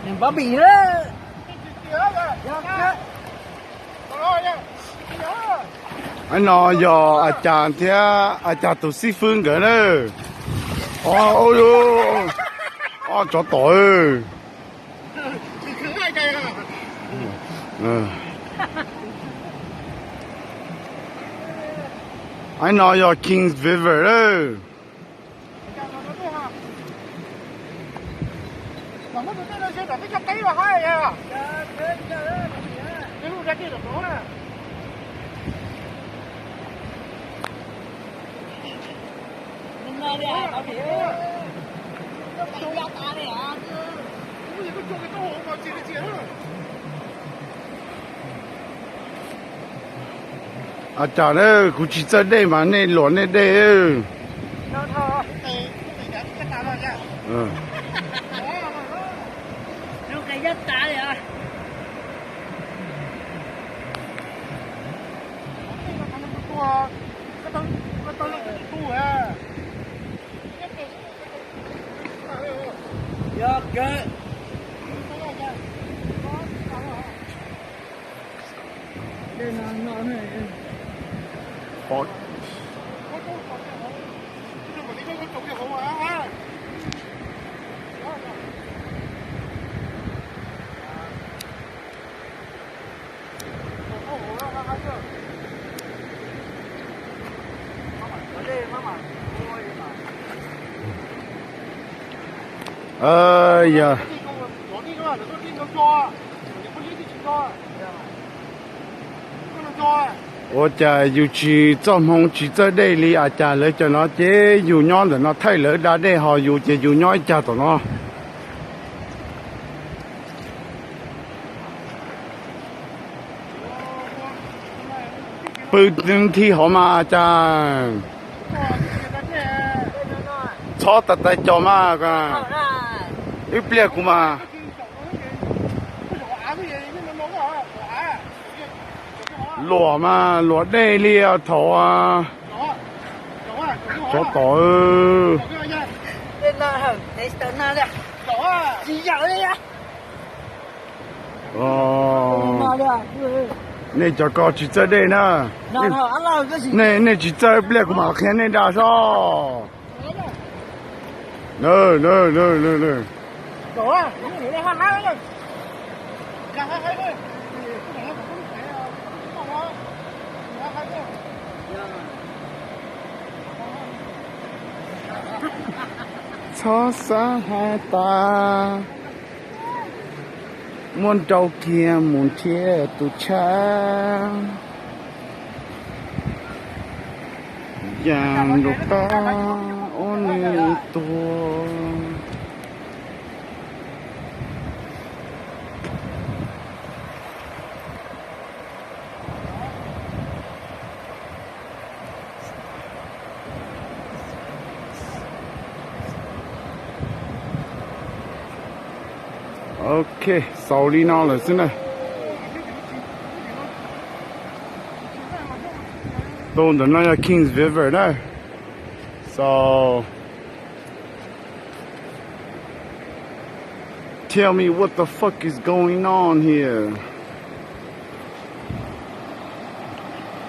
Nws npab npis na. Ib no yog A Cas thiab A Cas tus xib fwb nkawd na. Ob, tsov tom. Ib no yog Kings River lawm. A cas na, kuv tsis txawj dej mas nej luam nej dej. Yog ua cas yus tsis txoj hmoo tsis txawj dej li A Cas lawv cov no ces yus nyob ntawm no thaij lawv da dej ho yus ces yus nyob ib cag tom no. Pw nthi hov mas A Cas. Txhob tas tais cos mas. Ib pliag kuv mas. Luam mas luam dej li thaum tsov tom. Nej cov ko tsis txawj dej na. Nej tsis txawj ib pliag kuv mam qhia nej da soj. Txhob xav hais tas, muab nrau kiag mus nrhiav tus tshav. Yam nrau qab ua nws tuag. Ok, xaus li no lawm xwb na. Tus ntawm no yog Kings River na. So, tell me what the fuck is going on here.